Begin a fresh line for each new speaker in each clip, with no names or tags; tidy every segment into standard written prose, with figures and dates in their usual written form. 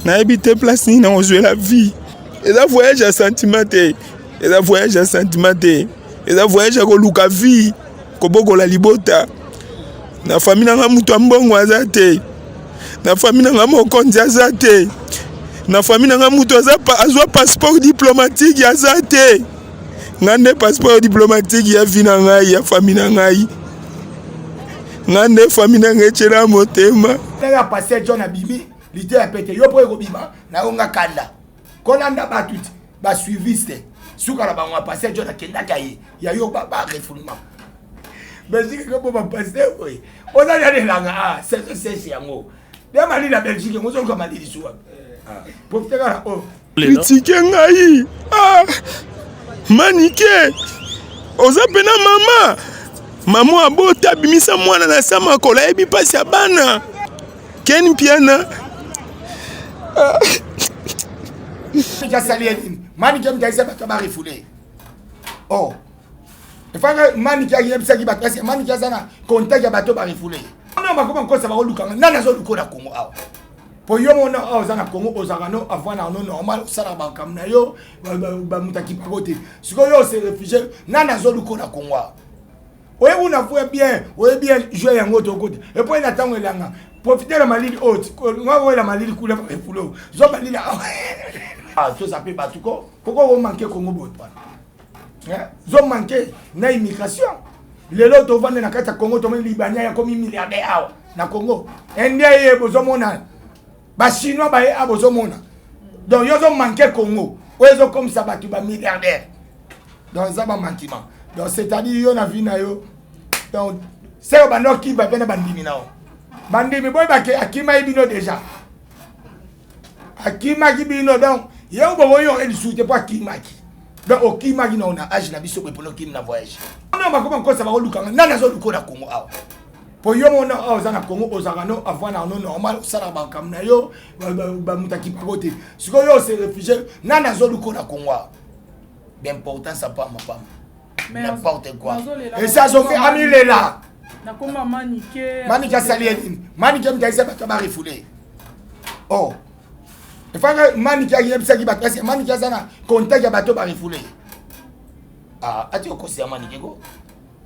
Nayebi te place nini nakozwela vie. Eza voyage ya sentiment te, eza voyage ya sentiment te, eza voyage ya koluka vie, kobokola libota. Na famille na nga moto ya mbongo aza te, na famille na nga mokonzi aza te, na famille na nga moto azwa passeport diplomatique aza te. Nga nde passeport diplomatique ya vie na ngai, ya famille na ngai. Nga nde famille na ngai etyela motema.
Ndenge ya pasteur John abimi liteya pete yo mpo ekobima na yo nga kanda kolanda bato ti basuiviste suka na bango ya pasteur John akendaki aye ya yo ba refoulement Belgique ko ba pasteur oye oza ya elanga ah saison sèche yango ya malili ya Belgique yango ozoluka malili suwa ah profite kaka oyo
Kritike ngai ah, Manike oza pena mama mama abota abimisa mwana na sa makolo ayebi mpasi ya bana Ken Mpiana
ah. asali ye nini Manike moto ayebisa bato ba refoule oh efanga Manike ayebisaki bato ese Manike aza na contact ya bato ba refoule bakoma nkosa bakolukanga nani azoluka na Congo awa po yo mona awa oza na congo ozalaka no avandaka no normal osalaka makambo na yo bamoto akipako te sikoyo yo ose réfugie nani azoluko na congo awa oyebi una fue bien oyebi jeu yango tokota epo na ntango elanga profite na malili oyo nga oyela malili kuna efule oyo zwa malili awa ah, toza mpe bato ko koko omanke congo boye wana zo manke na immigration lelo tovanda na kati ya congo tomoni libania yakomi milliardaire awa na congo indien ye bozomona bachinois baye a bozomona donc yo ozomanke congo oyo ezokomisa bato bamilliardaire donc eza bamanquement donc c'est-à-dire yo na vie na yo donc seko banda okimba mpe na bandimi na yo bandimi boyebake akimaki bino déjà akimaki bino donc ye bokoyoka lisusu te mpo akimaki donc okimaki na na age na biso boye mpona okimi na voyage no bakoma nkosa bakolukanga nani azoluka na congo awa po yo mona awa oza na congo ozalaka no avandaka no normal osalaka makambo na yo bamoto akipako te sikoyo yo ose réfugie nani azoluka na congo awa d'importance ya pamba pamba n'importe quoi esi azoki amilela manike asali ye nini manike moto ayebisa bato ba refoule oh efanga manike ayebisaki bato ese manike aza na contact ya bato ba refoule ah, ati okosi ya manike ko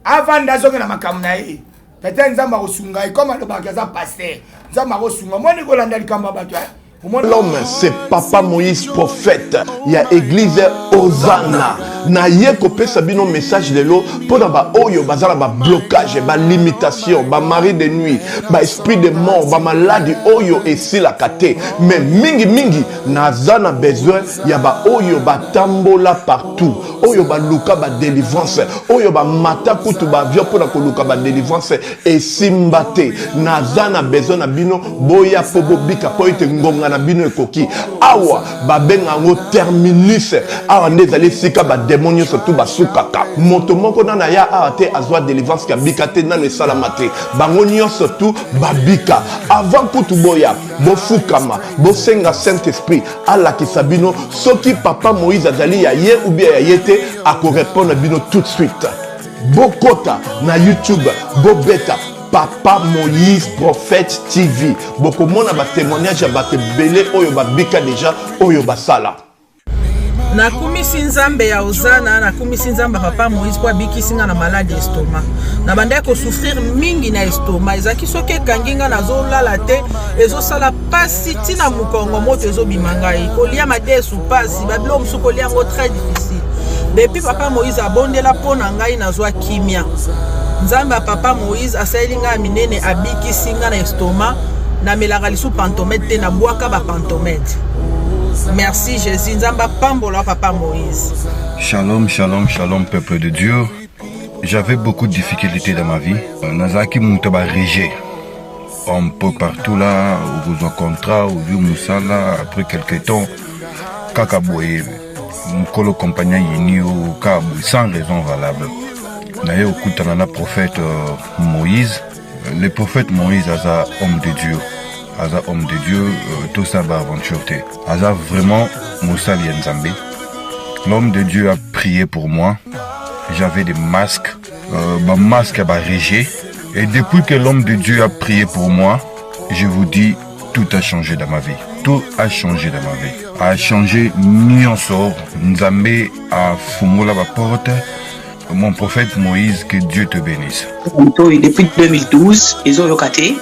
avanda azonge na makambo na ye peut-être nzambe akosunga ye comme alobaka aza pasteur nzambe akosunga moni kolanda likambo ya bato eh?
L'homme, c'est Papa Moïse prophète ya église Hosanna. Na ye kopesa bino message lelo pona ba oyo bazala ba blocage, ba limitation, ba mari de nuit, ba esprit de mort, ba maladie oyo esilaka te. Mais mingi mingi naza na besoin ya ba oyo batambola partout, oyo baluka ba délivrance, oyo bamata kutu ba avion pona koluka ba délivrance esimba te. Naza na besoin na bino Boya mpo bobika, mpo ete ngonga na bino ekoki. Awa babenga yango terminus. Awa nde ezali esika bademo nyonso tu basukaka. Moto moko nano aya awa te azwa delivrance ke abika te, nano esalama te. Bango nyonso tu babika. Avant kutu boya, bofukama, bosenga Saint-Esprit alakisa bino soki Papa Moïse azali ya ye ou bien ya ye te, ako repondre bino tout de suite. Bokota na YouTube, bobeta Papa Moïse Prophète TV bokomona ba témoignage ya bato ebele oyo babika deja oyo basala.
Nakumisi Nzambe ya Ozana, nakumisi Nzambe ya Papa Moïse mpo abikisi nga na maladi estomac. Nabandaki kosouffrir mingi na estomac, ezalaki soki ekangi nga nazolala te, ezosala pasi ntina mokongo moto ezobima ngai, kolia madesu pasi, babiloko mosusu kolia yango très difficile. Depuis Papa Moïse abondela mpo na ngai nazwa kimia. Nzambe ya Papa Moïse asaleli ngai ya minene, abikisi ngai na estomac, namelaka lisusu pantomède te, nabwaka ba pantomède. Merci Jésus, Nzambe apambola Papa Moïse.
Shalom, shalom, shalom, peuple de Dieu. J'avais beaucoup de difficultés dans ma vie. Nazalaki moto ba rejet. Un peu partout là, okozwa contrat, ozwi mosala, après quelque temps, kaka boye, mokolo compagnie ayini yo kaka boye, sans raison valable. Naye okutana na prophète euh, Moïse. Le prophète Moïse aza homme de Dieu. Aza homme de Dieu, euh, tosala ba aventure te. Aza vraiment mosali ya Nzambe. L'homme de Dieu a prié pour moi. J'avais des masques, euh, ba masque ya ba rejet. Et depuis que l'homme de Dieu a prié pour moi, je vous dis, Tout a changé dans ma vie. Tout a changé dans ma vie. A changé nyonso. Nzambe afungola ba porte. Mon prophète Moïse, que Dieu te bénisse.
Depuis 2012, ezoyoka te.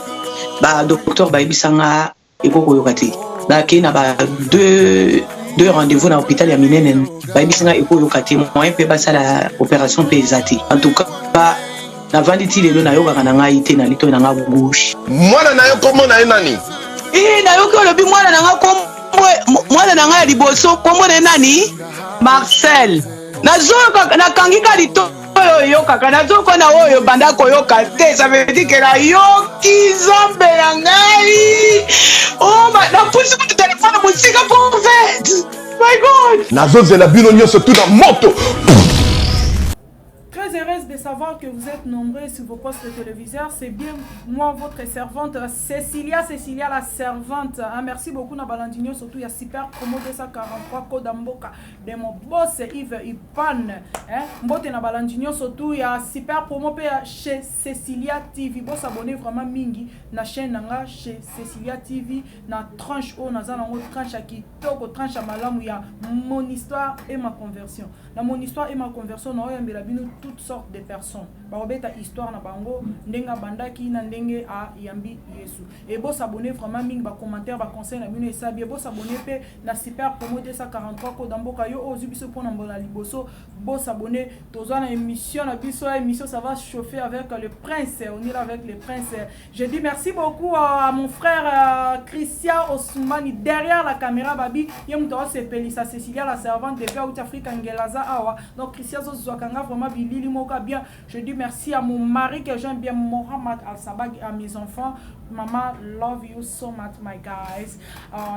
Ba docteur bayebisa nga ekoki koyoka te. Nakei na ba deux rendez-vous na hôpital ya minene, bayebisi nga ekoyoka te, moyen mpe basala opération mpe eza te. En tout cas, navandi ti lelo, nayokaka na ngai te na litoi na nga gauche.
Mwana na yo, kombo na ye nani?
Ee, nayoki olobi mwana na nga kombo, mwana na ngai ya liboso kombo na ye nani? Marcel. Nazoyoka, nakangi ka litoi oyo oyokaka, nazoyoka na oyo banda koyoka te. Ça veut dire que nayoki. Nzambe na ngai, oh, napusi kutu telefone mosika. Prophète, my God.
Nazozela bino nyonso tu na moto.
Très heureuse de savoir que vous êtes nombreux sur vos postes de téléviseurs. C'est bien moi, votre servante, Cécilia, Cécilia la servante. Ah, merci beaucoup, na balandi nyonso, il y a super promo 243 Code Mboka de mon boss Yves Ipan. Hein? Mbote na balandi nyonso, surtout il y a super promo pe chez Cécilia TV. Bo s'abonner vraiment mingi na chaîne na nga chez Cécilia TV na tranche o na zanango tranche ya kitoko, tranche ya malamu ya mon histoire et ma conversion. Na mon histoire et ma conversion na oyambela bino toutes sortes de personnes bakobeta histoire na bango, ndenge abandaki na ndenge ayambi Yesu. E bosabonner vraiment mingi, bacommentaire, baconseil na bino esabi. E bosabonner mpe na super promo 243 Koda Mboka. Yo oyo ozwi biso mpona mbona liboso, bosabonner. Tozwa na émission na biso, émission ça va chauffer avec le prince. On est là avec le prince. Je dis merci beaucoup à mon frère Christian Osmani derrière la caméra. Babi ye moto aosepelisa Cécilia la servante depuis auti Afrika Ngelaza awa. Donc Christian azozwaka nga vraiment bilili moko bien. Je dis merci à mon mari que j'aime bien, Mohamed Al Sabag, à mes enfants. Maman, love you so much, my guys.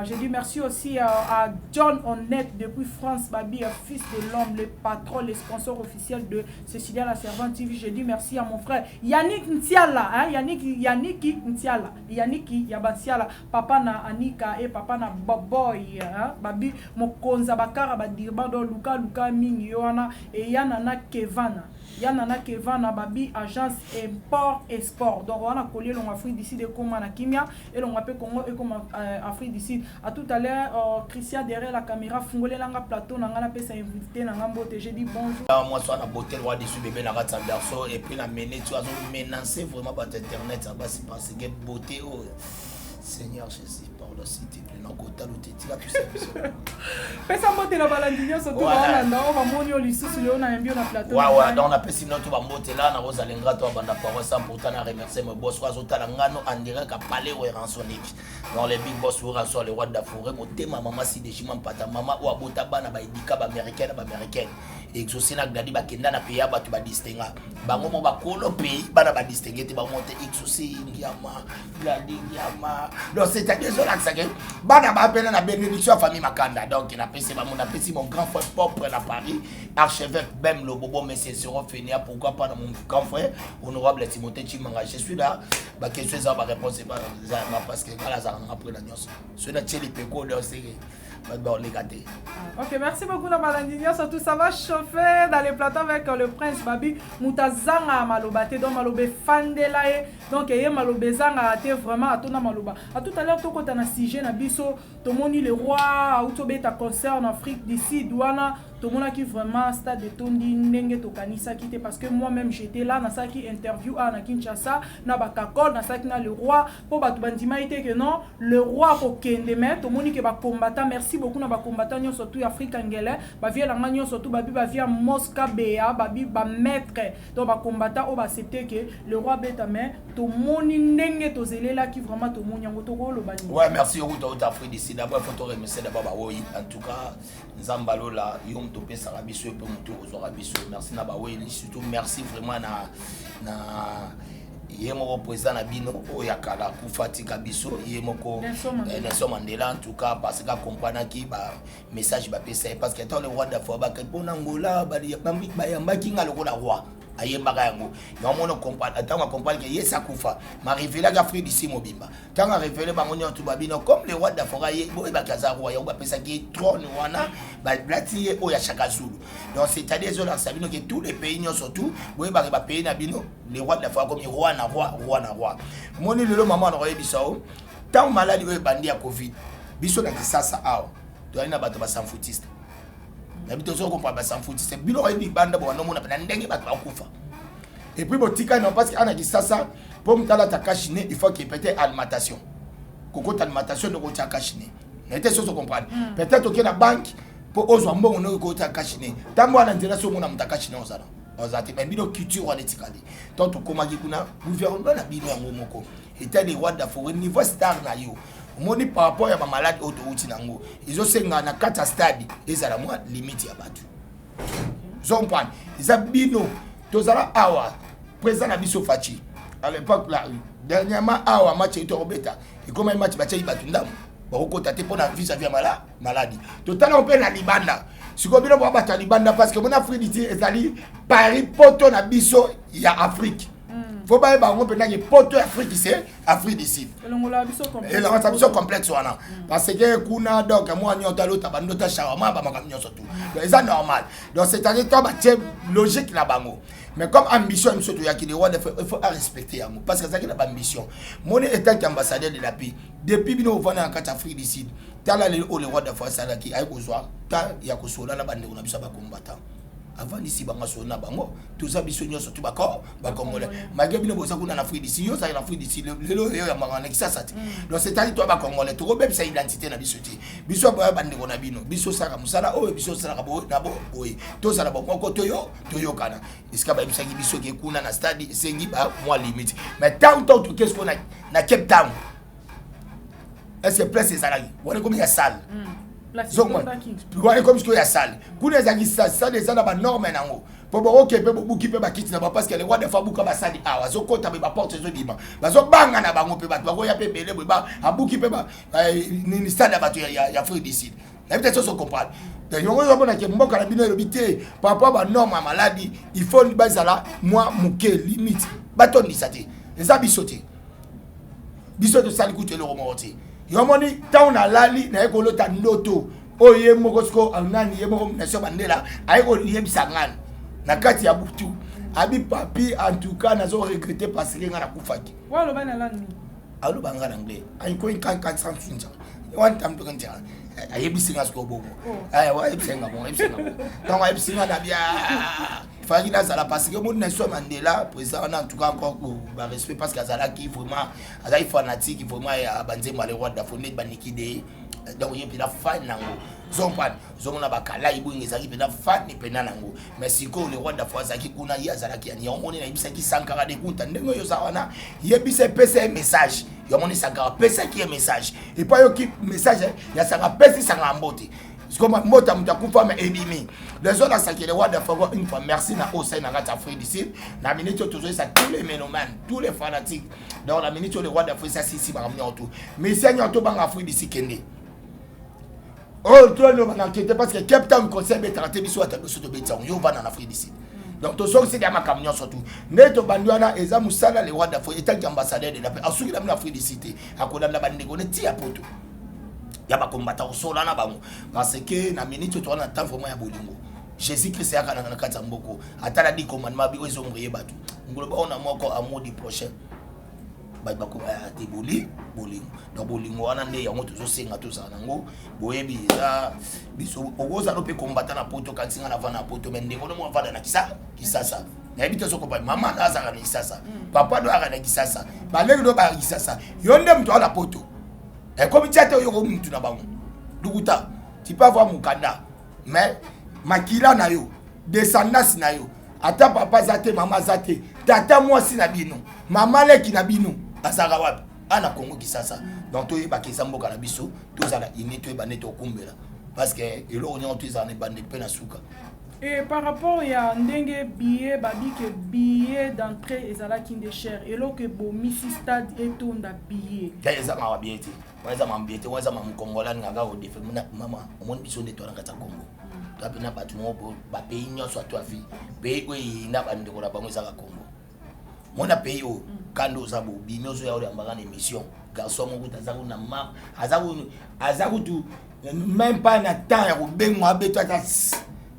Je dis merci aussi à John Honnête depuis France, Babi, fils de l'homme, le patron, le sponsor officiel de Cécilia la Servante TV. Je dis merci à mon frère Yannick Ntiala, hein, Yannick, Yannick Ntiala, Yannick Yabantiala, papa na Anika et papa na Boboy, hein, Babi, Mokonza Bakara, Badirba, do Luka Luka Mingi, Yohana, et Yana na Kevana. Yana na Kevana, babi agence import export. Donc wana kolie elongo Afrique du Sud ekóma na kimia, elongo mpe Congo ekóma Afrique du Sud. À tout à l'heure. Christian derrière la caméra, fungolelanga plateau na nga, napesa invité na nga mbote. Je dis bonjour.
Mwasi wana beauté, roi dessus bébé na kati ya berceau et puis na minute azo menacer vraiment bato internet ya basi, parce que beauté oyo, Seigneur Jésus, pardon, s'il te plaît, nakotala te, tika tusa biso.
Pesa mbote na balandi nyonso to baolanda oyo bamoni yo lisusu lelo, nayambi yo na plateau.
Ouais, donc napesi bino to bambote la nakozala ingrat to babanda parole sans pourtant na remercier mo boss oyo azotala ngano en direct à Palais Weransonic, dans les big boss Weranson, le roi de la forêt, motema mama Sidejima Mpata, mama oyo abota bana baedika baaméricaine na baaméricaine, Exaucé na Gladi bakenda na pays ya bato, badistinga bango mo bakolo pays, bana badistingue te bango te, Exaucé Ngiama, Gladi Ngiama. Donc c'est-à-dire ezolakisa ke bana bapena na bénédiction ya famille Makanda. Donc napesi bango, napesi mon grand frère propre na Paris, archevêque Bem Lobobo, monsieur Zero Fenia, pourquoi pas na mon grand frère honorable Timothée Chimanga. Je suis là, baquestion eza, baréponse eza yanga, parce que ngala azalaka nanga prena nyonso. Soki natie lipeko, donc seke bato baoleka te.
Ok, merci beaucoup na balandi nyonso. Tout ça va chauffer dans les plateaux avec le prince. Babi moto azangaka maloba te, donc maloba efandela ye, donc eye maloba ezangaka te, vraiment atonda maloba. À tout à l'heure, tokota na sujet na biso. Tomoni le roi auti obeta concert na Afrique du Sud wana, tomonaki vraiment stade etondi ndenge tokanisaki te, parce que moi-même j'étais là, nasalaki interview awa na Kinshasa na bakakol, nasalaki na le roi, mpo bato bandimaki te ke non, le roi akokende. Mais tomoni ke bacombattant, merci beaucoup na bacombattant nyonso tu ya Afrika ngele, bavie na nga nyonso tu, babi bavie ya Mosca Bea, babi bamaître, donc bacombattant oyo baaccepte ke le roi beta. Mais tomoni ndenge tozelelaki, vraiment tomoni yango, tokoloba nini?
Ouais, merci. Okuta uta Afrique d'ici, d'abord il faut te remercier d'abord bawoyi. En tout cas, Nzambe alola yo moto opesaka biso, yo mpe moto ozwaka biso. Merci na baweli, surtout merci vraiment na ye moko président na bino oyo ya kala akufa tika biso, ye moko Nelson Mandela. En tout cas, parce que akomprenaki bamessage bapesa ye, parce que ata le roi d'Afrique bake mpona Ngola, bayambaki nga lokola roi, ayembaka yango. Yango mona ntango acomprendre ke ye akufa, marévélaki Afrique du Sud mobimba. Ntango arévélé bango nyonso, babino comme le roi d'Afrique, ye boyebaki aza roi, yango bapesaki ye trône wana, balati ye oyo ya Chaka Zulu. Donc c'est-à-dire ezolakisa bino ke tous les pays nyonso tout boyebaki bapays na bino, le roi de l'Afrique akomi roi na roi, roi na roi. Moni lelo mama na koyebisa o
Ntango maladi oyo ebandi ya Covid, biso na Kisasa awa tozali na bato basanfutiste na biso, tozo comprendre basanfutiste. Bino oyebi libanda bobanda omona na ndenge bato bakufa et puis botikali na, parce que ana Kisasa, mpo moto alata cache-nez, il faut que peut-être alimentation, kokota alimentation ndoko otia cache-nez na ete soso comprendre. Peut-être oke na banque mpo ozwa mbongo, ndoko ekota cache-nez. Ntango wana nzela so omona moto acache-nez, ozala ozala te. Mais bino, culture wana etikali. Donc tokomaki kuna, gouvernement na bino yango moko etali Roi de la Forêt, niveau star na yo omoni par rapport ya bamaladi oyo touti nango, ezosenga na kati ya stade ezala mwa limite ya bato. Ozocomprendre? Eza bino tozala awa, président na biso Fatshi à l'époque là, dernièrement awa match euti kobeta, ekomaki match, batiaki bato ndambo bakokota te mpona vis-à-vis ya maladi. Totala mpe na libanda. Sikoyo bino boa bato ya libanda, parce que mona Afrique ti ezali Paris, poto na biso ya Afrique. Faut bayeba yango mpendaki poto ya Afrique, c'est Afrique du Sud.
Elongola biso complexe.
Elongasa biso complexe wana, parce que kuna donc mwa nyonso alota bandota shawarma, bamakambo nyonso tout. Donc eza normal. Donc c'est à dire to batie logique na bango, mais comme ambition ya biso toyaki, le roi il faut arespecter yango, parce que azalaki na baambition moni etant qu'ambassadeur de la paix. Depuis bino ovanda na kati ya Afrique du Sud, tala lelo oyo le roi de asalaki, aye kozwa ta ya kosola na bandeko na biso ya bacombattant, avandisi bango, asolo na bango. Toza biso nyonso tu bako bacongolais, malgré bino boza kuna na Afrique du Sud. Yo ozalaki na Afrique du Sud, lelo oyo yambaka na Kisasa te. Donc c'est-à-dire toya bacongolais, tokobebisa identité na biso te. Biso boya bandeko na bino, biso osalaka mosala oyo, biso osalaka na boye, tozala bomoko, toyo toyokana. Esika bayebisaki biso ke kuna na stade esengi ba mwa limite, mais ntango ntango toke sikoyo na Cape Town, est ce que place ezalaki wana? Ekomi ya salle wana, ekomi sikoyo ya salle. Kuna ezalaki salle, eza na banorme nango, mpo bokoke mpe bobuki mpe bakiti na bango, parce que le roi de fa abuka basali awa, azokota mpe baporte ezobima, bazobanga na bango mpe bato bakoya mpe ebele boye, abuki mpe nini, stade ya bato ya Afrique du Sud. Nayebi te soso comprendre. Donc yango ozomonake mboka na bino elobi te par rapport banorme ya maladi, il faut bazala mwa moke limite, batondisa te. Eza biso te, biso tosali kutu eloko moko te. Yo moni ntango nalali, naye kolota ndoto oyo ye moko siko nani, ye moko Nation Mandela aye koyebisa ngani na kati ya butu, abi: "Papi, en tout cas nazo regretter parce que nga nakufaki."
Waloba na langue nini?
Aloba nga na anglais, ayikoyinkankansansunja wantamtokantia. Ayebisi nga sikoyo bongo, ayebisi nga bongo, ayebisi nga bongo. Ntango ayebisi nga na bia faki nazala, parce que omoni Nelson Mandela, président wana, en tout cas encore barespect, parce que azalaki vraiment, azalaki fanatique vraiment ya banzembo ya le roi dafo, neti baniki de. Donc ye mpenza fan nango, ozomprendre, ozomona bakala ebongi, ezalaki mpenza fan mpenza nango. Mais sikoyo le roi dafo azalaki kuna, ye azalaki yani. Yango moni nayebisaki Sankara de Kunta ndenge oyo oza wana, yebisa, epesa ye message. Yango moni Sankara apesaki ye message, epo ayoki message ya Sankara, apesi Sankara mbote. Sikoyo mbote ya moto akufa me ebimi. Les autres asaki le roi de Fago une fois merci na oyo osali na kati ya Afrique du Sud. Na minute oyo tozoyesa tous les mélomanes, tous les fanatiques, donc na minute oyo le roi d'Afrique asisi makambo nyonso tu, misia nyonso tobanga Afrique du Sud, kende oyo toloba na kete, parce que Cape Town conseil ebetaka te. Biso ata biso tobeti yango, yo ovanda na Afrique du Sud. Donc tozongiseli ya makambo nyonso tu nde tobandi wana. Eza mosala le roi d'Afrique etanki ambassadeur de la paix, asuki na bino Afrique du Sud te, akolanda bandeko ne ti ya poto ya bakombata, kosola na bango, parce que na minute oyo toza na temps vraiment ya bolingo. Jésus Christ eyaka na kati ya mboko, atala di commandement bi oyo ezombreye bato ngoloba oyo na moko, amour du prochain. Bato bakobaya te boli bolingo. Donc bolingo wana nde yango tozosenga tozala nango. Boyebi eza biso okozala mpe kombata na poto, kanisi nga navanda na poto, mais ndeko nomo avanda na Kisasa, nayebi te soki mama na azalaka na Kisasa, papa do azalaka na Kisasa, baleki do baka Kisasa. Yo nde moto aza na poto, ekomi tia te oyoko mutu na bango lukuta. Tu peux avoir mokanda, mais makila na yo, descendance na yo, ata papa aza te, mama aza te, tata mwasi na bino, mama leki na bino azalaka wapi? Ana Kongo Kisasa. Donc toyebaka eza mboka na biso, tozala uni, toyeba nde tokumbela, parce que eloko nyonso to ezala na ebandeli mpe na suka.
Et par rapport ya ndenge billet babi ke billet d'entrée ezalaki nde cher, eloko ebomisi stade etonda, billet.
Eza mawa billet te wana, eza mama billet te wana, eza mama Congolais alingaka kodefe. Mama, omoni biso nde towana kati ya Congo, toa mpena bato moko, bapays nyonso ato avi pays oyo eyinda bandeko na bango ezaka Congo. Mona pays oyo kanda oza bobimi, ozoya oyambaka na émission, garçon moko kutu aza kuna ma aza kutu même pas na temps ya kobengwa, abeto ata.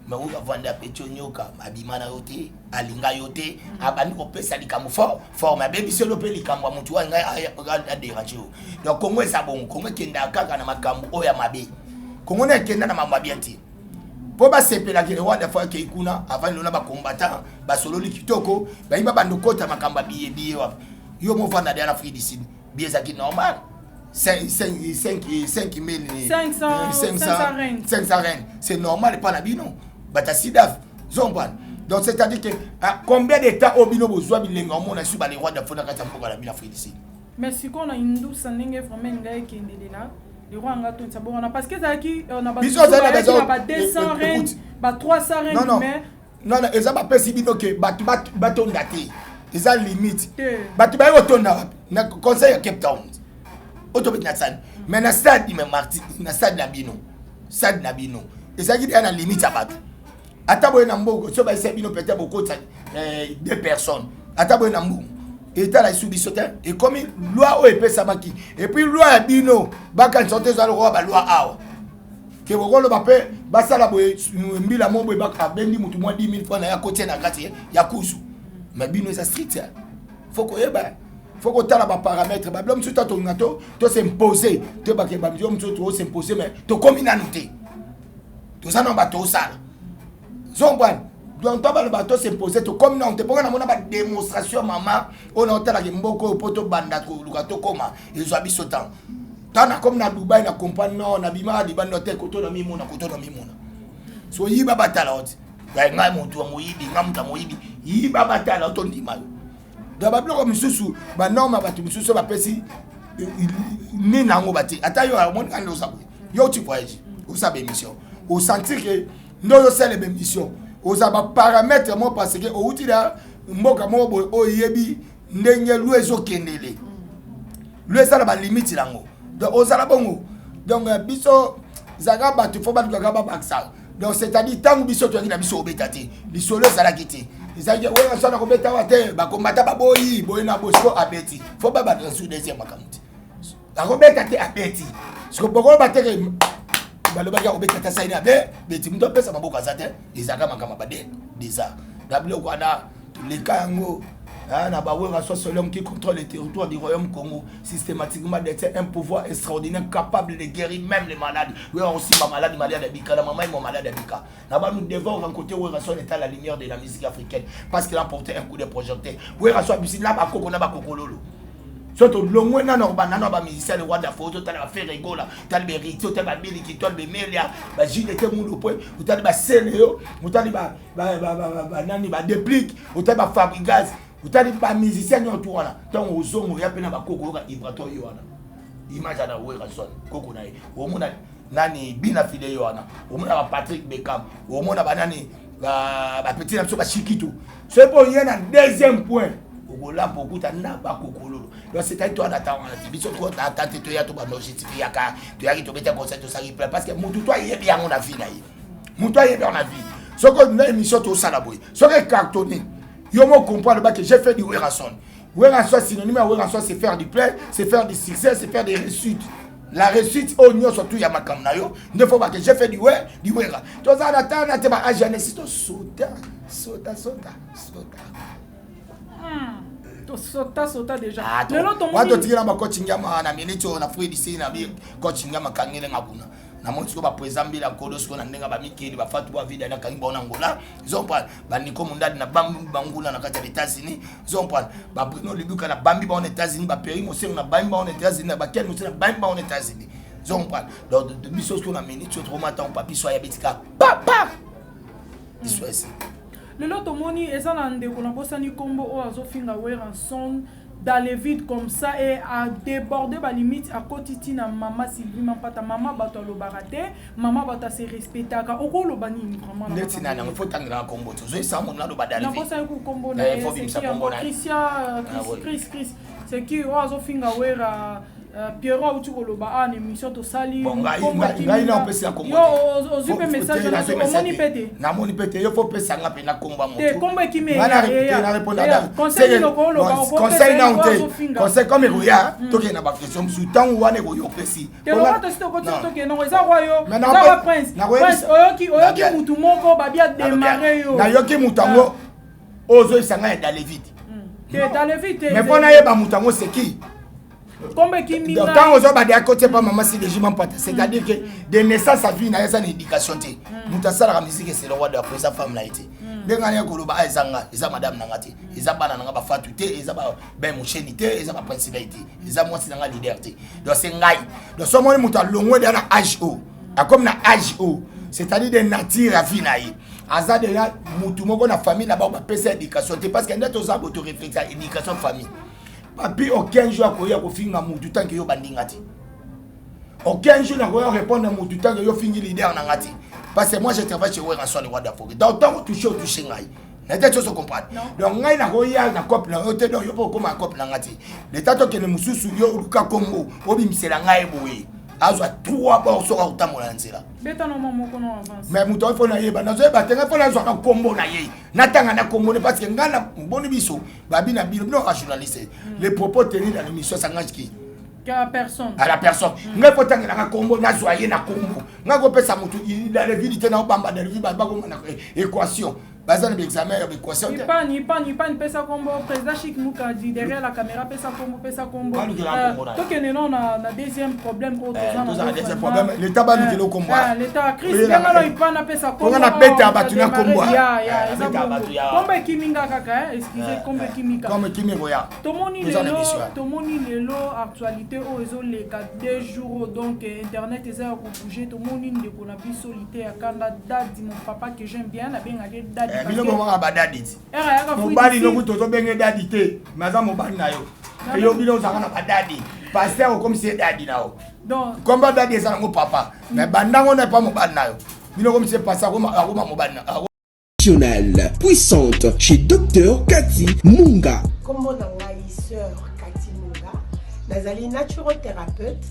Mais oyo avandi apeti yo nyoka, abima na yo te, alinga yo te, abandi kopesa likambo fort fort, mais abebisi yo mpe likambo ya motu oyo ngai aderange yo. Donc Congo eza bongo, Congo ekendaka kaka na makambo oyo ya mabe. Congo na ekenda na mambo ya bien te. Mpo basepelaki le roi dafa akei kuna, avandi lona bacombattant, basololi kitoko, bayi babanda okota makambo ya biye biye wapi. Yo movanda deya na Afrique du Sud, biye ezalaki normal. 500 rand, c'est normal epa na bino bato ya sidaf zompana. Donc c'est à dire que ah, combien de temps oyo bino bozwa bilenga omona su bale roi dafo na kati ya mboka na bino Afrique du Sud?
Mais sikoyo na indusa ndenge vraiment ngai ekendelela le roi anga tonisa bongo na parce que ezalaki na
biso azali na
besoin ba 200 rand, ba 300 rand, mais
non, non, eza bapesi bino ke bato batonda te, eza limite. Bato baye kotonda wapi? Na conseil ya Cape Town oyo tobeti na stade, mais na stade me marti, na stade na bino, stade na bino ezalaki deya na limite ya bato. Ata boye na mbongo so bayisa bino peut-être bokotisa deux personnes, ata boye na mbongo etala esu biso te. Ekomi loi oyo epesamaki, et puis loi ya bino bakanisa te eza lokola baloi awa ke bokoloba mpe basala boye mbila mo boye abendi motu mwa 10 000 francs na ye akotie na kati ya kuzu. Mais bino eza strict, faut koyeba, faut kotala baparamètre babilo mosusu. Ta tolinga to tos'impose, toyebake babilo mosusu tos'impose, mais tokomi nanu te, toza nano bato osala zombwana. Donc to baloba tos'impose, tokomi nanu te. Mpoka namona badémonstration mama oyo naotalaka mboka oyo, mpo tobanda koluka tokóma ezwa biso temps. Ntango nakomi na Dubai, na comprendre non, nabimaka libanda te, koto na mimona, koto na mimona. So yiba batala oti ngai motu ya moyibi, ngai motu ya moyibi, yiba batala oto ndima yo. Donc babiloko misusu, banorme ya bato misusu bapesi nini yango bate. Ata yo omoni kani oza boye, yo tu voyage, osala baémission, osentir ke nde ozosala baémission, oza baparamètre mo parce que outi na mboka moko boye oyo oyebi ndenge lu ezokendele, lu eza na balimite nango. Donc ozala bongo. Donc biso ezalaka bato fo balukaka babakisa. Donc c'est-à-dire ntango biso toyaki na biso kobeta te, lisolo ezalaki te, ezalaki oyo asana kobeta wa te, bakombata baboyi boye na bosiko abeti fo babanda su deuxième makambo te, akobeta te, abeti siko bokoloba te ke balobaki akobeta te, asalini abe beti, moto apesa maboko aza te. Ezalaka makambo bade déjà na biloko wana toleka yango na bawera. Soit seul homme qui contrôle le territoire du royaume Congo systématiquement, détient un pouvoir extraordinaire capable de guérir même les malades. Wera aussi ba malade, malade abika na mama imo, malade abika na ba. Nous devons rencontrer Wera son état, la lumière de la musique africaine, parce qu'il a porté un coup de projecteur. Wera so abisi na bakoko na bakokololo so tolongwe nano kobanda nano bamusicien le roi dafo, totala baFerre Gola, otali baHéritier, otali babiliki, otali bemelia, bajdt mulu, otali basele yo, otali banani, badeplique, otali baFabregas, otali bamusicien nyonso wana. Ntango ozongo oya mpe na bakoko, oyoka vibrato yo wana, image ana Werrason koko na ye, omona nani bina file yo wana, omona baPatrick Bekam, omona banani bapeti na biso bashikitu. Soki mpo oye na deuxième point, okolapa okuta na bakokololo. Donc c'est-à-dire toa na ntango wana te, biso ata te toya tobanda ojustifiaka toyaki tobeta concert, tosali plein, parce que motu to ayebi yango na vie na ye, motu ayebi yango na vie. Soki na émission tosala boye, soki ecartonné, yo mo comprendre bake j'ai fait du Werrason. Werrason, synonyme ya Werrason, c'est faire du plein, c'est faire du succès, c'est faire des réussites, la réussite oyo nyonso tu ya makambo na yo nde fo bake j'ai fait du we du wera. Toza na tana te, ba age ya nesi tosota sota sota sota.
Tosota sota déjà.
Lelo tomoni totikela bacoach Ngiama na minute oyo na Afrique du Sud na bi coach Ngiama kangelenga kuna. Namoni sikoyo baprésident Mbila Nkolo sikoyo na ndenge bamikeli bafatu bavida nakangi bango na Ngola zompane, baniko Mundadi na bambi banguna na kati ya États-Unis zompane, baBruno Libuka na bambi bango na États-Unis, baperi Mosengo na bambi bango na États-Unis, na baken Mosengo na bambi bango na États-Unis zompane. Donc biso sikoyo na minute oyo tokoma ntango papi so ayabi tika papa biso esi.
Lelo tomoni eza na ndeko nabosani nkombo oyo azofinga Werrason dans le vide comme ça et a débordé ba limite, akoti ntina mama Sylvie Mampata, mama bato alobaka te, mama bato ase respectaka. Okoloba nini vraiment?
Ndeti nani yango fo tangelaka kombo te, ozoyesa moto naloba.
Nabosani ku kombo na ye. Christian, Chris, Chris, c'est qui oyo azofinga Wera? Euh, Pierrot auti koloba awa na émission tosali
Bon, ngai ngai ngai na opesi ya kombo
yo ozwi mpe message wana te, omoni mpe te
namoni mpe te yo fo opesa nga mpe na kombo ya moto
te kombo ekimi
Nga na
eya,
te, na répondre
eya.
Adam.
Conseil
C'est que-
nini okoloba,
bon,
okopesa
conseil
ye
nanu
oyo
te
azofinga.
conseil comme ekoya tokende na baquestion mosusu ntango wana ekoya opesi
te loka tosi tokoti
Non.
tokende yango eza roi yo
Mais
eza
nakope-
roi prince
nakoyebisa-
prince oyoki oyoki
Nabi-
mutu moko babi ademare yo
nayoki moto yango oyo ozoyebisa ngai ya dalevide
te dalevi te
mais mpo nayeba moto yango seki
kombo ekimi
Donc,
ngai
ntango ozobanda ya kotie pa mama sidegi mampata c'est-à-dire que de naissance à vie na ye eza na éducation te moto asalaka musique esele roi de eza femme na ye te ndenge ngai naye koloba a eza nga eza madame na nga te eza bana na nga bafatu te eza ben mosheni te eza baprincipal te eza mwasi na nga leader te donc c'est ngai donc so omoni moto alongwe deya na age oyo akomi na age oyo c'est-à-dire de nature ya vie na ye aza deja motu moko na famille na bango bapesa éducation te parce que nde toza boto réflexe ya éducation famille papi aucun jour akoya kofinga mutu tant que yo bandinga te aucun jour nakoya répondre mutu tant que yo fingi leader na nga te parce que moi je travaille chez Werrason le roi d'Afrique donc ntango touche otouche ngai nete ti ozo comprendre donc ngai nakoya na cope na yo te donc yo mpo okóma na cope na nga te leta tokende mosusu yo oluka kombo obimisela ngai boye azwa trois bord soki akotambola na nzela
beta no mwa moko no avance
mais moto oyo mpo nayeba nazoyeba te ngai mpo nazwaka nkombo na ye natanga na nkombo ne parce que ngai na mboni biso babi na bino bino ka journaliste les propos tenus dans l'émission s'engage qui
ka personne
à la personne ngai mpo tangelaka nkombo nazwa ye na nkombo ngai kopesa motu dalevidi te naobamba dalevi bakoma na équation baza na baexamen ya baéquation te
ipani ipani ipani pesa kombo président chic mukadi derrière la caméra pesa kombo pesa kombo
Balukela
Euh,
kombo na ye.
tokende no na, na deuxième problème oyo
Eh,
toza
toza na
nango
deuxième
vraiment.
problème. L'état balukela kombo
Eh, l'état Chris
Oyela-
benga no ipana pesa kombo
Konga na beta ya bato na kombo.
ya ya
Eh,
eza
beta ya
bongo.
bato ya-
kombo ekimi nga kaka eh, excuse kombo ekimi kaka
comme kimi koya
tomoni
Toza na
lelo
émission, eh.
tomoni lelo actualité oyo ezoleka deux jours donc eh, internet eza ya kobouge tomoni ndeko na biso lite ya kanda dadi mon papa que j'aime bien nabengaki dadi
Eh,
parce
bino
que
bomaka badadi ti
ere ayaka fruit
mobali
du
noku
sud.
tozobenge dadi te mais aza mobali na yo eyo bino ozalaka na badadi paster okomisi ye dadi na yo
donc
komba dadi eza nango papa mais bandango na epa mobali na yo bino okomisi ye paster akoma mobali na
Nationale, puissante chez Dr Cathy Munga.
nkombo na ngai sœur kati munga nazali naturothérapeute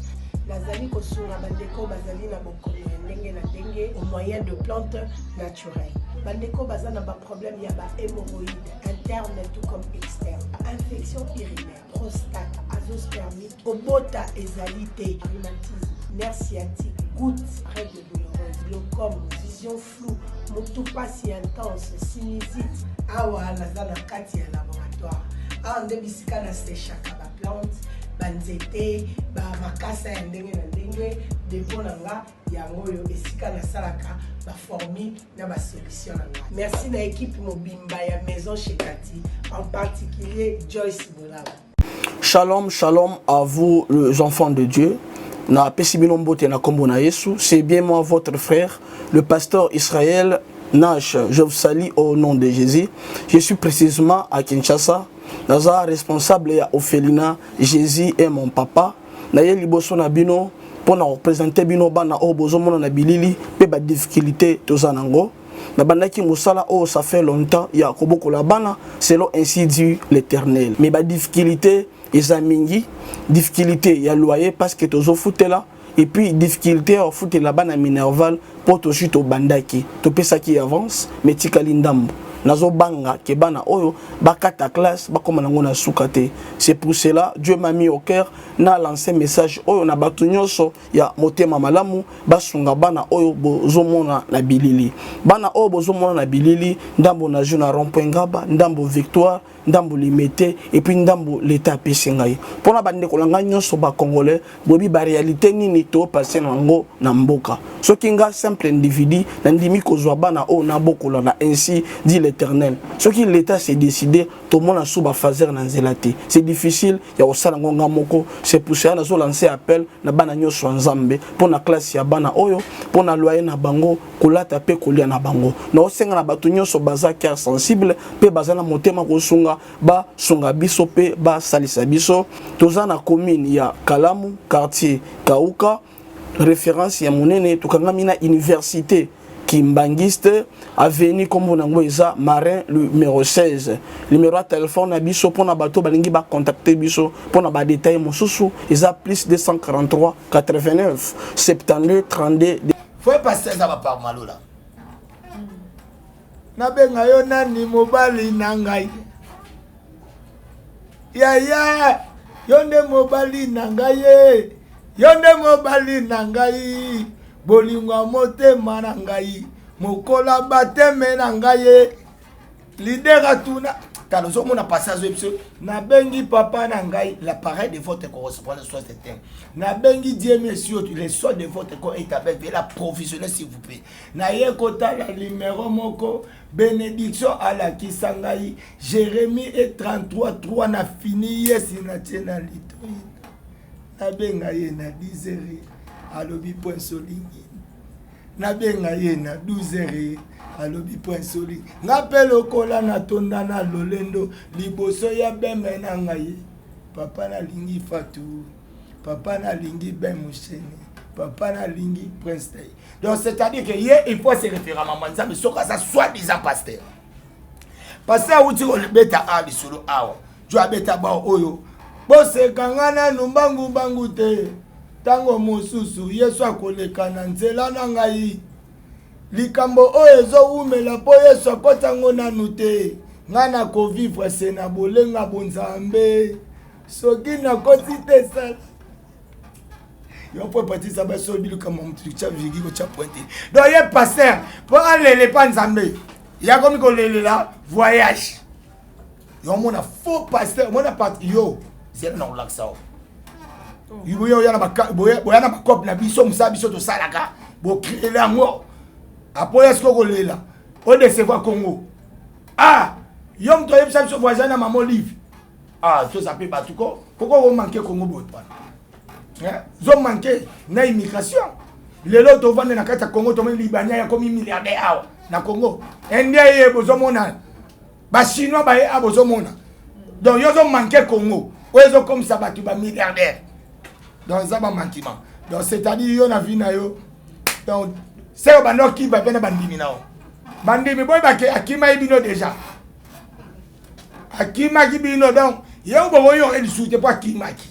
nazali kosunga bandeko bazali na bokono ya ndenge na ndenge au moyen de plante naturelle bandeko baza na baproblème ya bahémoroïde interne tout comme externe infection urinaire prostate azospermie kobota ezali te rhumatisme nerf sciatique goutte règle douloureuse glaucome vision floue motu pasi intense sinusite awa naza na kati ya laboratoire awa nde bisika nasechaka baplante banzete bamakasa ya ndenge na ndenge depo na nga yango oyo esika nasalaka baformule na basolution na nga merci na ekipe mobimba ya maison chekati en particulier joyce bolaba
Shalom, shalom à vous, les enfants de Dieu. Na pesi bino mbote na kombo na Yesu. C'est bien moi, votre frère, le pasteur Israël Nash. Je vous salue au nom de Jésus. Je suis précisément à Kinshasa. Naza responsable ya orphelinat Jésus est mon papa. Na ye liboso na bino pour na représenter bino bana oyo bozomona na bilili pe ba difficulté toza nango. nabandaki mosala oyo ça fait longtemps ya kobokola bana selon ainsi dit l'éternel mais badifficulté eza mingi difficulté ya loyer parce que tozofutela et puis difficulté ya kofutela bana minerval mpo tozwi tobandaki topesaki avance mais tikali ndambo nazobanga ke bana oyo bakata classe bakóma nango na suka te c'est pour cela dieu m'a mis au cœur na lancé message oyo na bato nyonso ya motema malamu basunga bana oyo bozomona na bilili bana oyo bozomona na bilili ndambo nazwi na rond point ngaba ndambo victoire ndambo limete et puis ndambo leta apesi ngai mpona bandeko na ngai nyonso bacongolais boyebi baréalité nini topase na yango na mboka soki nga simple individu nandimi kozwa bana oyo nabokola na ainsi dit l'éternel soki l'état s'est décidé tomona su bafaser na nzela te c'est difficile ya kosala yango nga moko c'est pour cela nazolancer appel na bana nyonso ya nzambe mpo na classe ya bana oyo mpo na loyer na bango kolata mpe kolia na bango naosenga na bato nyonso baza cœur sensible mpe baza na motema kosunga basunga biso mpe basalisa biso toza na commune ya kalamu quartier kauka référence ya monene tokangami na université Kimbanguiste avenue kombo nango eza Marin numero 16. Numero ya téléphone na biso pona bato balingi ba contacter biso pona ba détails mosusu eza plus 243 89 72 32.
Faut passer ça va par malola. Nabenga yo nani mobali na ngai. Yaya yo nde mobali na ngai ye. Yo nde mobali na ngai. Bolingo ya motema na ngai. Mokola bateme na ngai ye. Leader atuna tala ozomona passage oyo biso nabengi papa na ngai l'appareil de votre correspondance soit éteint nabengi dieu merci le soin de votre corps est avec veuillez la provisionner s'il vous plaît naye kotala numero moko benediction alakisa ngai Jérémie et 33 3 na fini yesi na tie na litoi nabenga ye na 10 heures alobi prince olingi nabenga ye na 12 heures alobi prince olingi nga mpe lokola natonda na lolendo liboso ya beme na ngai papa nalingi fatu papa nalingi ben mosheni papa nalingi prince tai donc c'est à dire que ye il faut se référer à mama nzambe soki aza soit disant pasteur Pasteur awuti kobeta a lisolo awa jo abeta ba oyo boseka nga nanu mbangu mbangu te ntango mosusu Yesu akoleka na nzela na ngai likambo oyo ezowumela mpo Yesu akota yango nanu te ngai nakovivre se na bolenga bonzambe soki nakoti te sala yo mpo epatisa baso biluka motu tya virgule kotya pointe donc ye pasteur mpo alele mpa nzambe ye akomi kolelela voyage yo omona faux pasteur omona part yo zela na kolakisa yo boya na bacope na biso mosala biso tosalaka bocreele yango apoya sikoyo kolela odecevoir congo ah yo moto oyebisa biso voyage na mama olive ah toza mpe bato ko koko omanke congo boye wana zo manke na immigration lelo tovanda na kati ya congo tomoni libania yakomi milliardaire awa na congo indien ye bozomona bachinois baye a bozomona donc yo ozomanke congo oyo ezokomisa bato bamilliardaire donc eza bamanquement donc c'est-à-dire yo na vie na yo donc seko banda okiba mpe na bandimi na yo bandimi boyebake akimaki bino déjà akimaki bino donc ye bokoyoka lisusu te mpo akimaki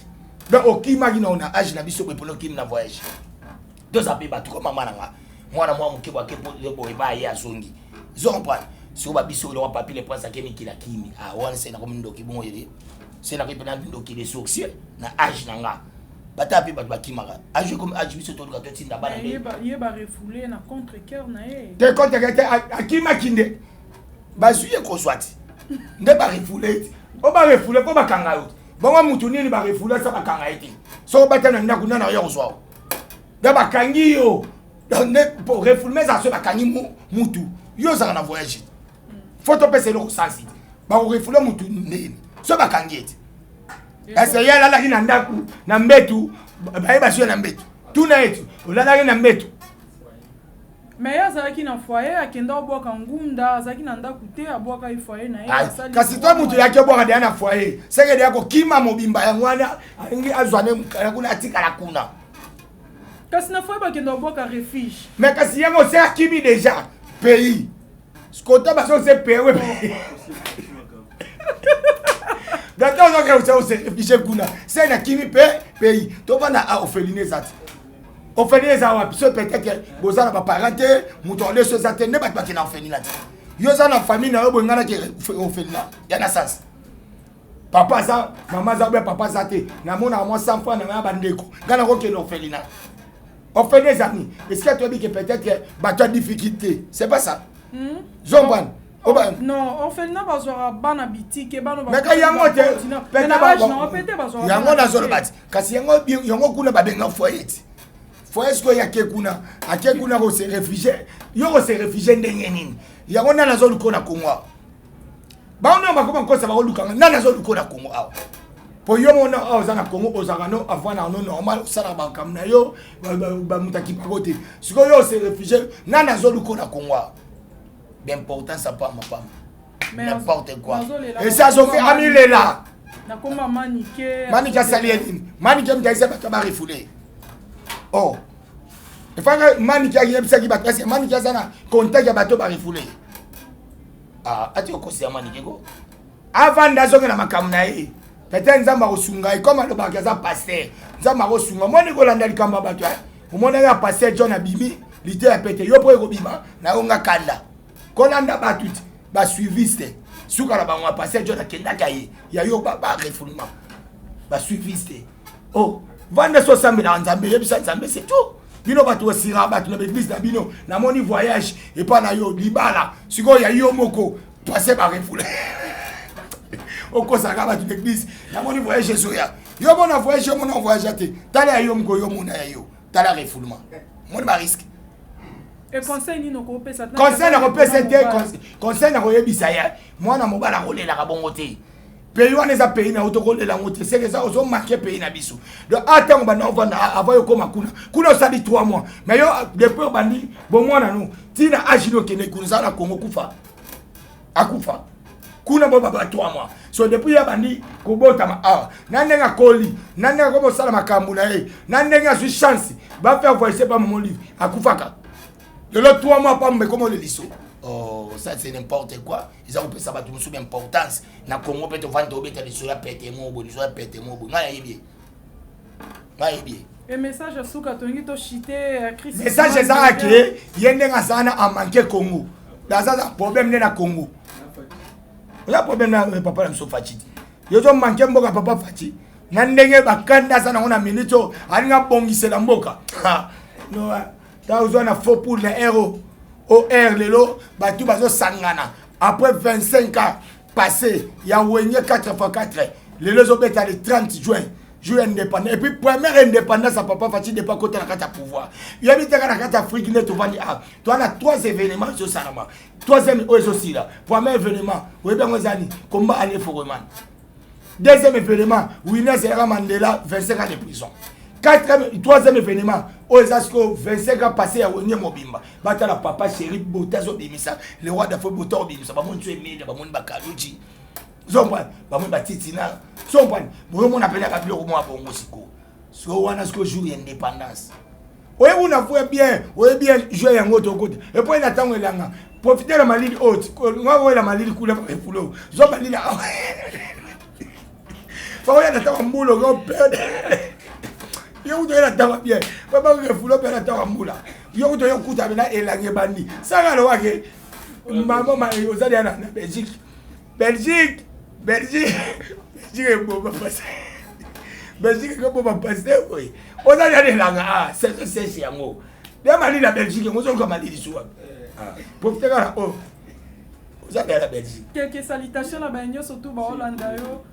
donc okimaki na na age na biso boye mpona okimi na voyage toza mpe bato ko mama na nga mwana mwa moke bwake boye ba ye azongi zo comprendre siko babiso eloko papi le prince ake mikili akimi ah wana se nakomi ndoki bongo yele se nakomi mpena ndoki de sourcier na age na nga bata mpe bato bakimaka age ekomi age biso toluka totinda bana
ye barefoule na contre cœur na ye
te contre cœur te akimaki nde bazwi ye kozwa ti nde barefoule ti o barefoule mpo bakanga yo bongo mutu nini barefoule asa bakanga ye te soki obata na ndako nani akoya kozwa yo nde bakangi yo nde po refoulement ezala soki bakangi mutu yo ozalaka na voyage te fo topesa eloko sansi te bakorefoule mutu ndeni soki bakangi ye te ese ye alalaki na ndako na mbetu baye bazwi ye na mbetu tuna ye ti olalaki na mbetu
Mais ye azalaki na foyer akenda obwaka ngunda azalaki na ndaku te abwaka ye foyer na ye asali
kasi to mutu yaki obwaka deya na foyer seke deya kokima mobimba yango wana alingi azwa ne mokala kuna atikala kuna
kasi na foyer bakenda obwaka refuge
mais kasi yango se akimi deja pays kota bazo se pewe data ozoke ose réfugie kuna se nakimi mpe pays tovanda a orpheline eza te orphelinat eza wapi so peut-être boza na baparent te moto aleso eza te nde bato bakenda orphelinat te yo oza na famille na yo boye ngai nake orphelinat ya na sens papa aza mama aza obe papa aza te namonaka mwa 100 franc na ngai bandeko ngai nakokende orphelinat orphelinat eza nini esika toyebi ke peut-être bato ya difficulté c'est pas ça hmm? zombana
Oba... Non, orphelinat bazwaka bana bitike bana
ba yango te yango nazoloba ti kasi yango yango kuna babenga foyer ti foyer sikoyo ake kuna ake kuna kose réfugie yo kose réfugie ndenge nini yango nani azoluka na kongo awa bango nao bakoma nkosa bakolukanga nani azoluka na kongo awa po yo mona awa oza na kongo ozalaka no avanda no normal osalaka makambo na yo bamoto akipako te sikoyo yo ose réfugie nani azoluka na kongo awa d'importance ya pamba pamba n'importe quoi esi azoki amilela
nakoma manike
manike asali ye nini manike moto ayisa bato barefoule oh. Efaka Maniki ayebisaki bato ese Maniki aza na contact ya bato barefoule.
Ah, ati okosi ya Maniki ko.
Avanda azongela makambo na ye. Peut-être Nzambe akosunga ye comme alobaka aza pasteur. Nzambe akosunga. Omoni kolanda likambo ya bato. Omonaki ya pasteur John abimi liteya pete yo mpo ekobima na yo nga kanda. Kolanda bato ti ba suiviste. Suka na bango ya pasteur John akendaki aye ya yo ba, ba refoulement. Ba suiviste. Oh, vanda so osambelaka Nzambe, yebisa Nzambe c'est tout. Bino bato osira bato na baeglise na bino, namoni voyage epa na yo libala, sikoyo ya yo moko passe ba refoule. Okosaka bato na eglise, namoni voyage ezoya. Yo mona voyage, yo mona voyage te. Tala ya yo moko, yo mona ya yo. Tala refoulement. Moni ba risque.
Et conseil nini okopesa?
Conseil nakopesa te, conseil nakoyebisa ye, mwana mobali akolelaka bongo te. Pays wana eza pays na yo, tokolela yango te. Seke eza ozo manquer pays na biso. Donc a ntango banda ovanda avant yo koma kuna, kuna osali 3 mois. Mais yo depuis obandi bomwana no, tina age no okende kuna eza na Congo kufa. Akufa. Kuna bo baba 3 mois. So depuis ya bandi kobotama awa, na ndenge akoli, na ndenge akomi kosala makambo na ye, na ndenge azwi chance ba faire voyager pa Maman Olive, akufaka. Lelo 3 mois pamba ekomi oleliso.
Oh, ça c'est n'importe quoi. Eza kopesa bato mosusu importance. Na Congo mpe tovandi tobeta lisolo ya pete moko boye, lisolo ya pete moko boye. Ngai nayebi ye. Ngai nayebi ye.
Et message ya suka tolingi to chiter Chris.
Message eza ke ye ndenge aza na a manquer Congo. Aza na problème nde na Congo. Oza problème na papa na biso Fatshi. Yo zo manquer mboka papa Fatshi. Na ndenge bakanda aza nango na minute oyo alingi abongisela mboka. No, ta ozwa na faux poule na R O R lelo bato bazosangana après 25 ans passé ya Wenge 4x4 lelo ezobeta le 30 juin jour indépendant et puis première indépendance ya papa Fatshi depuis akota na kati ya pouvoir yebi te kaka na kati ya Afrique nde tovandi awa toa na 3 événements ezosalama troisième oyo ezosila premier événement oyebi yango eza nini combat Alain Foreman deuxième événement Winnie Azalaka Mandela 25 ans de prison quatrième troisième événement oyo eza sikoyo 25 ans passé ya Wenge mobimba batala papa chéri bota azobimisa le roi d'Afrique bota obimisa bamoni so Emilia bamoni bakaluji zompane bamoni batitina zompane boyomona pene ya babiloko mwa bongo sikoyo sikoyo wana sikoyo jour ya indépendance oyebi una fue bien oyebi bien jeu yango tokota epo na ntango elanga profite na malili oyo nga oyela malili kuna efulo zwa malili awa fakoya na ntango mbula okopede yo kutu oye na ntango bien babakefulo mpe na ntango mbula yo kutu oye okuta na elanga ebandi saka alobake mama ozali ya na Belgique Belgique Belgique Belgique eboma pasi Belgique ekoboma pasi te boye ozali ya elanga ah saison sèche yango ya malili ya Belgique yango ozoluka malili suwa profite kaka oyo ozali ya Belgique.
Quelques salutations na baye nyonso tu baolanda yo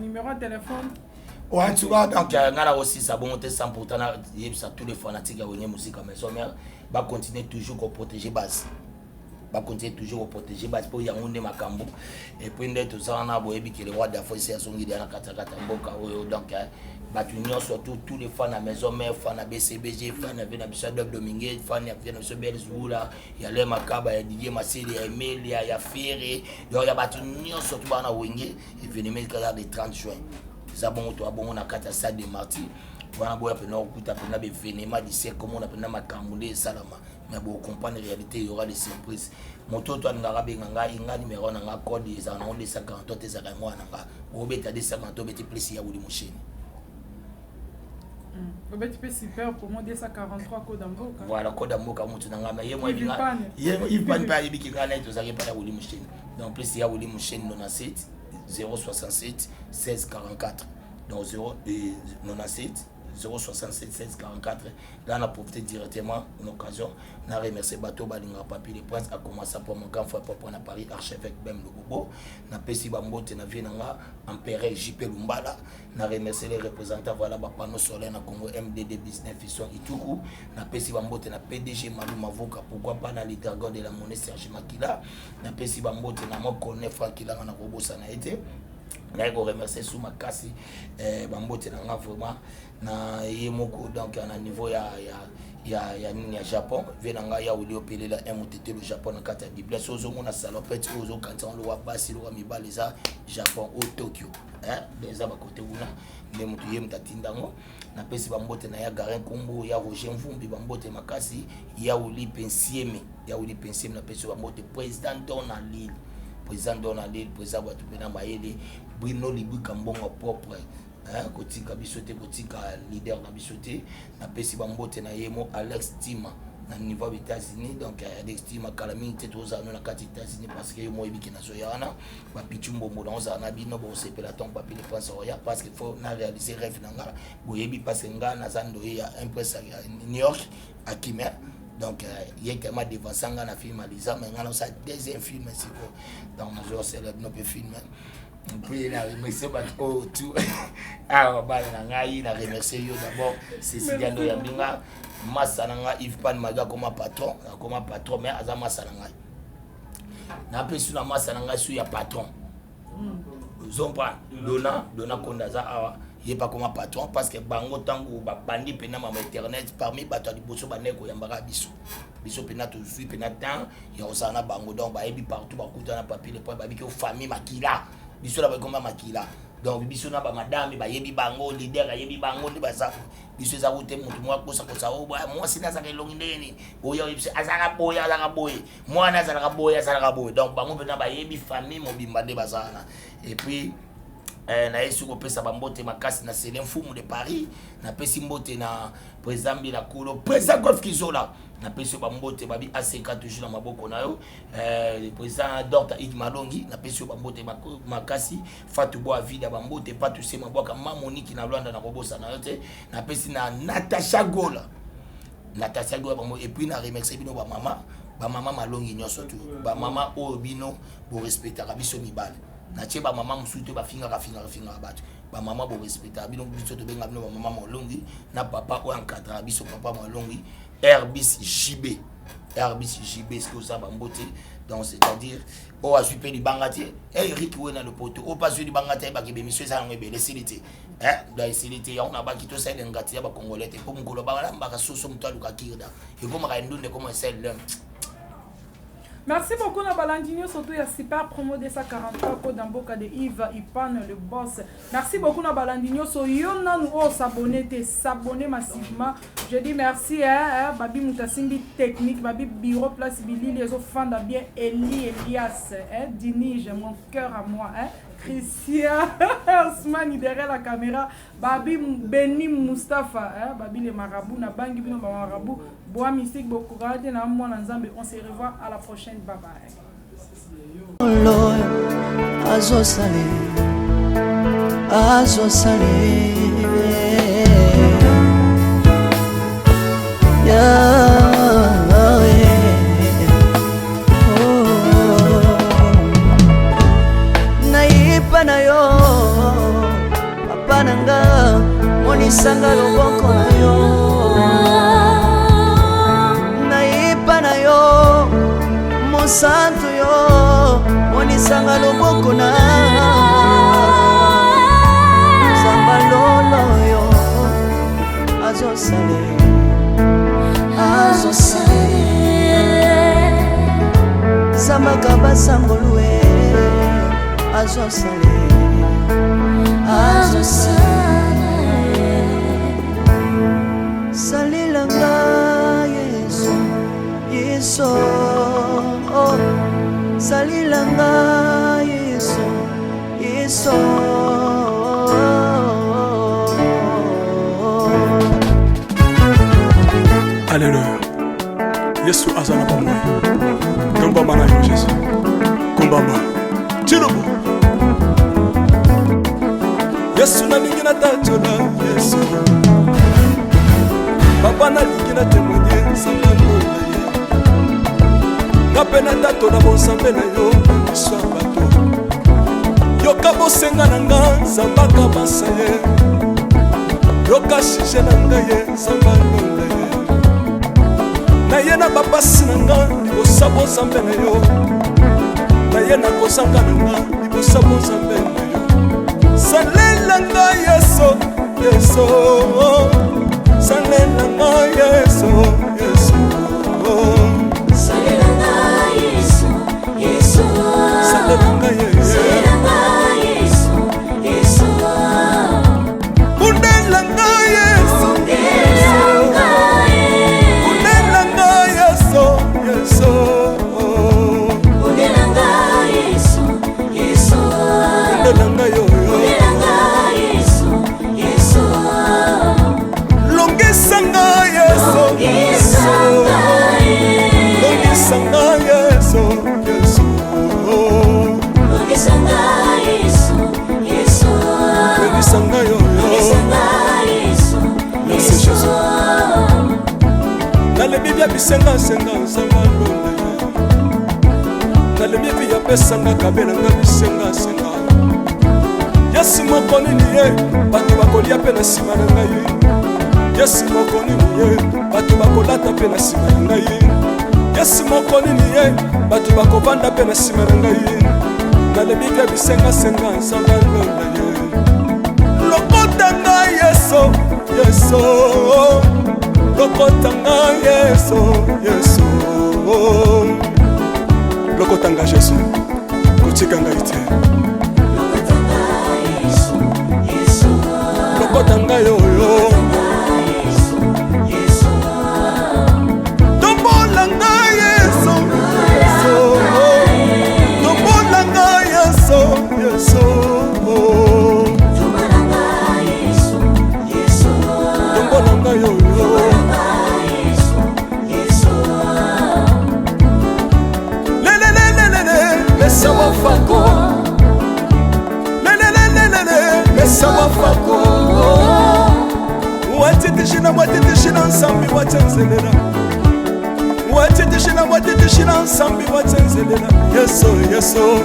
numéro ya téléphone.
Ouais, en tout cas, donc, nga na kosisa bongo te sans pourtant nayebisa tous les fanatiques ya Wenge Musica Maison Mère ba continuer toujours ko protéger base. Ba continuer toujours ko protéger base po yango nde makambo. Et puis nde toza wana boyebi ke le roi d'Afrique se azongi deya na kati ya kati ya mboka oyo donc bato nyonso tous les fans ya Maison Mère, fans ya BCBG, fans ya vie na biso ya Doc Dominguez, fans ya vie na biso Belle Zula, ya Lema Makaba, ya Didier Masele, ya Emelia, ya Ferre, donc ya bato nyonso tout bana Wenge événement kaka le 30 juin. Eza bongo to bongo na kati ya stade de Martyrs. Wana boya pena okuta pena ba événement du siècle komona pena makambo nde esalama. Mais bo comprendre réalité, il y aura des surprises. Moto to alingaka benga ngai, nga numéro na nga code ezala nango 243 te ezalaka yango wana nga. Obeta 243 obeti plus ya Willy Musheni.
Obeti pe super promo 243 code mboka.
Voilà code mboka mutu na nga mais ye moi binga ye Yves Pan pa yebi ki nga na tozalaki pa ya Willy Musheni. Donc plus ya Willy Musheni 97 067 16 44. Donc 0 97 067 16 44. Là on a profité directement une occasion na remercier bato balinga Papi le Prince a commencé pour mon grand frère papa na Paris archevêque Bem Lobobo na pesi ba mbote na vie na nga empereur JP Lumbala na remercier les représentants voilà ba panneau solaire na Congo MDD Business Fisson Ituku na pesi ba mbote na PDG Malou Mavoka pourquoi pas na les dragons de la monnaie Serge Makila na pesi ba mbote na mon colonel Franck Kilanga na kobosa na été na ko remercier sous makasi ba mbote na nga vraiment na ye moko donc na niveau ya ya Ya, ya nini ya Japon, vie na ngai ya Willy Opelela un motetelo Japon na kati ya Biblia. So ozomona salopette oyo ozokanisa ngo lokola basi lokola mibali eza Japon o Tokyo. Eh, eza ba kote kuna nde moto ye moto atinda yango. Napesi bambote na ya Garin Kumbu, ya Roger Mvumbi, bambote makasi, ya Willy Pensieme, ya Willy Pensieme napesi bambote président Don na Lille. Président Don na Lille, président bato mpe na mayele, Bruno Libuka mbongo propre. Hein, kotika biso te kotika leader na biso te napesi bambote na ye mo Alex Tima na niveau ya États-Unis donc euh, Alex Tima kala mingi te tozala no na kati États-Unis parce que yo moyebi ke nazoya wana bapichu mbombo na ozala na bino bosepela ntongo papi le prince oya parce que faut na réaliser rêve na nga boyebi parce que nga naza ndoye ya un prince ya New York akime donc euh, ye tellement devança nga na film alisa mais nga nasala deuxième film siko donc nazosala bino mpe film. Puis na remercier bato oyo tout awa bana na ngai, na remercier yo d'abord Cecilia ndo yambi nga masa na ngai Yves Pan Maga akoma patron, akoma patron mais aza masa na ngai. Napesi na masa na ngai su ya patron. Ozompa Dona, Dona Konda aza awa ye mpe akoma patron parce que bango ntango babandi mpena mama internet parmi bato ya liboso bandeki koyambaka biso biso mpena tozwi mpena temps ya kozala na bango donc bayebi partout bakutana papi le point bayebi ke famille makila biso na bakoma makila donc biso na bamadame bayebi bango leader ayebi bango nde baza biso eza kute motu moko akosakosa o oh, mwasi nde azalaka elongi ndenge nini oya oyebisi azalaka boye azalaka boye mwana azalaka boye azalaka boye donc bango mpena bayebi famille mobimba nde baza wana et puis eh, nayesi kopesa bambote makasi na sele mfumu de paris napesi mbote na président mbila kulo président golf kizola napesi yo bambote babi aseka toujours na maboko na yo eh, président dorta id malongi napesi yo bambote makasi fatu bo avida bambote patu se mabwaka ma moniki na lwanda nakobosana yo te napesi na natacha gola natacha gola bango epuis na remercie bino bamama bamama malongi nyonso tu bamama oyo bino borespectaka biso mibale natie bamama mosusu te bafingaka fingaka fingaka bato bamama borespectaka bino biso tobenga bino bamama malongi na papa oyo encadraka biso papa malongi Airbus JB Airbus JB soki oza bambote donc c'est-à-dire oyo azwi mpe libanga te eh, Eric wena lopoto oyo mpe azwi libanga te ayebaki bemission eza yango ebele esili te eh, donc esili te yango nabaki tosala ngati ya bacongolais te mpo mokolo balambaka soso moto aluka kirda ekomaka ndunda ekoma esali
Merci beaucoup na balandi nyonso tout ya super promo 243 code mboka de Yves Ipan le boss. Merci beaucoup na balandi nyonso yo nanu o s'abonner te s'abonner massivement. Je dis merci hein, hein babi mutasimbi technique babi bureau place bilili ezo fanda bien Eli Elias hein Dinige mon cœur à moi hein Christian Osmani derrière la caméra Babi Beni Mustafa hein babi le marabout na bangi bino ba marabout Boa mystique bokokana te na mwana nzambe on se revoit à la prochaine bye bye.
Azosale azosale nayipa na yo papa na nga monisanga loboko na yo nayipa na yo mosantu yo monisanga loboko na nzamba lolo yo azosale azosale zambaka basangolue azosale salela nga yesu yesu oh. salela nga yesu yesu
Alléluia. Yesu aza na bomoi. Tombama na yo Jésus. Kombama. Tilobo. Yesu nalingi natatola Yesu. Papa nalingi na témoigner nzambe na ye. Nga mpe natatola bonzambe na yo na miso ya bato. Yoka bosenga na nga nzambe akabasa ye. Yoka sujet na ngai ye nzambe alonda ye. Naye na bapasi na nga libosa bonzambe na yo. Naye na kozanga na nga libosa bonzambe na yo. Salela nga Yesu, Yesu. Salela nga Yesu, Yesu.
Salela nga Yesu, Yesu.
Salela nga Yesu.
Salela nga Yesu, Yesu.
Bundela nga Yesu.
Bundela nga ye.
Bundela nga Yesu, Yesu.
Bundela nga Yesu, Yesu.
Bundela nga yo, yo.
Bundela nga Yesu, Yesu.
Longisa nga Yesu.
Longisa nga ye.
Longisa nga Yesu, Yesu.
Longisa nga Yesu, Yesu.
Longisa nga yo, yo.
Longisa nga Yesu,
Merci,
Yesu.
Jésus. Nalebi bia bisengasenga nzanga lole. Nalebi vi apesanga kabelanga bisengasenga. Yesu moko nini ye bato bakolia mpe na nsima na ngai. Yesu moko nini ye bato bakolata mpe na nsima na ngai. Yesu moko nini ye bato bakovanda mpe na nsima na ngai. Nalebi bia bisengasenga nzanga lola ye. Lokota ngai Yesu, Yesu. Lokota ngai Yesu, Yesu. Lokota ngai Yesu, kotika ngai te.
Yesu, Yesu.
Lokota ngai oyo.
Yesu, Yesu.
Tombola ngai Yesu, Yesu. Tombola ngai Yesu, Yesu.
Tombola nga Yesu, Yesu.
Tombola ngai oyo.
Tombola nga Yesu, Yesu.
Lelelelelele, lesa wafako. Lelelelelele, lesa wafako. Watitishina, watitishina nsambi watenzelela. Watitishina, watitishina nsambi watenzelela. Yesu, Yesu,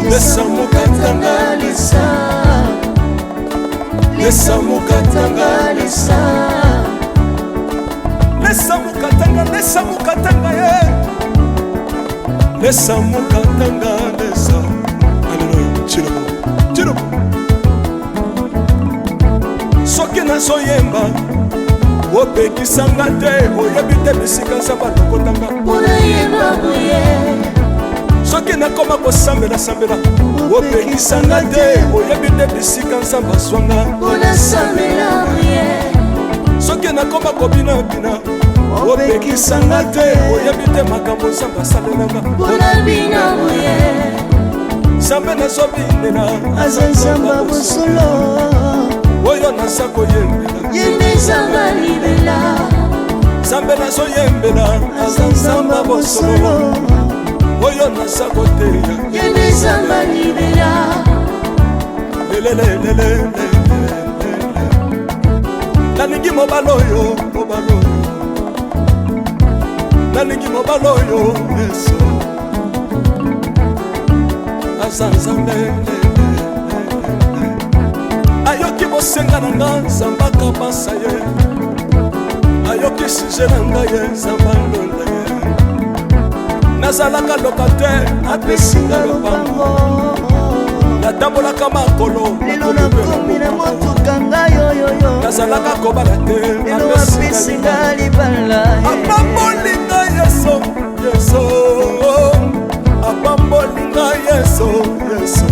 lesa mukatanga
lesa.
Lesa mukatanga
lesa.
Lesa mukatanga, lesa mukatanga ye. Lesa mukatanga, lesa. Alléluia. Chilobo, chilobo. Soki nazoyemba opekisanga te, oyebi te bisika nzambe alokotanga.
Unayemba boye.
Soki nakoma kosambela-sambela opekisanga te, oyebi te bisika nzambe azwanga.
Unasambela boye.
Soki nakoma kobinabina opekisanga te, oyebi te makambo nzambe asalelanga.
Unabina boye.
Nzambe nazobinela
aza nzambe ya bosolo.
Oyo naza koyembela
ye nde nzambe libela.
Nzambe nazoyembela aza nzambe ya bosolo. Oyo naza koteya
ye nde nzambe libela.
Lelelelelele, nalingi mobali oyo, mobali oyo, nalingi mobali oyo. Yesu aza nzambe, ayoki bosenga na nga, nzambe akabasa ye. Ayoki sujet na ngai ye, nzambe alonda ye. Nazalaka locataire, apesinga lopango. Natambolaka makolo,
lelo nakomi na motuka ngai oyoyo.
Nazalaka kobala te,
lelo apesinga libala.
Apamboli ngai Yesu, Yesu. Apamboli ngai Yesu, Yesu.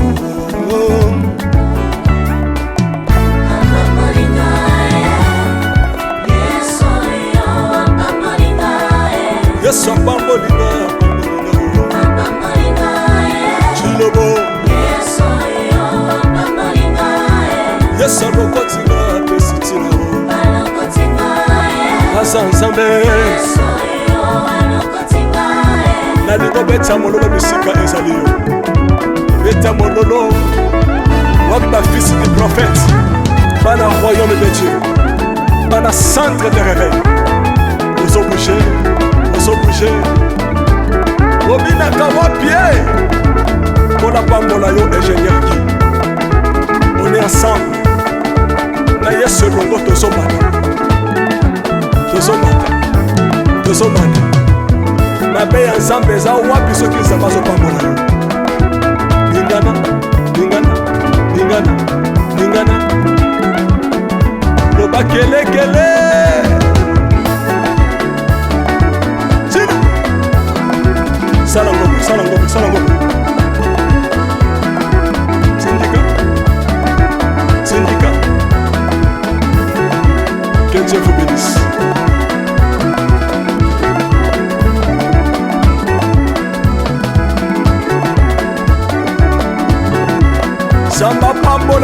Yesu apamboli ngai, apamboli ngai. Chilobo, Yesu alokoti ngai, apesi ntina. Aza nzambe. Nalingi obeta mololo bisika ezali yo. Beta mololo wapi? Bafils du prophète, bana royaume de Dieu, bana centre de réveil, ozobouge, ozobouge, obinaka wapi ye? Mpona pambola yo, ingénieur Guy. On est ensemble na Yesu elongo. Tozomata, tozomata, tozomata. Mabe ya nzambe eza wapi soki nzambe azopambola yo? Lingana, lingana, lingana, lingana, loba kelekele. Dieu vous bénisse. Nzambe apambola.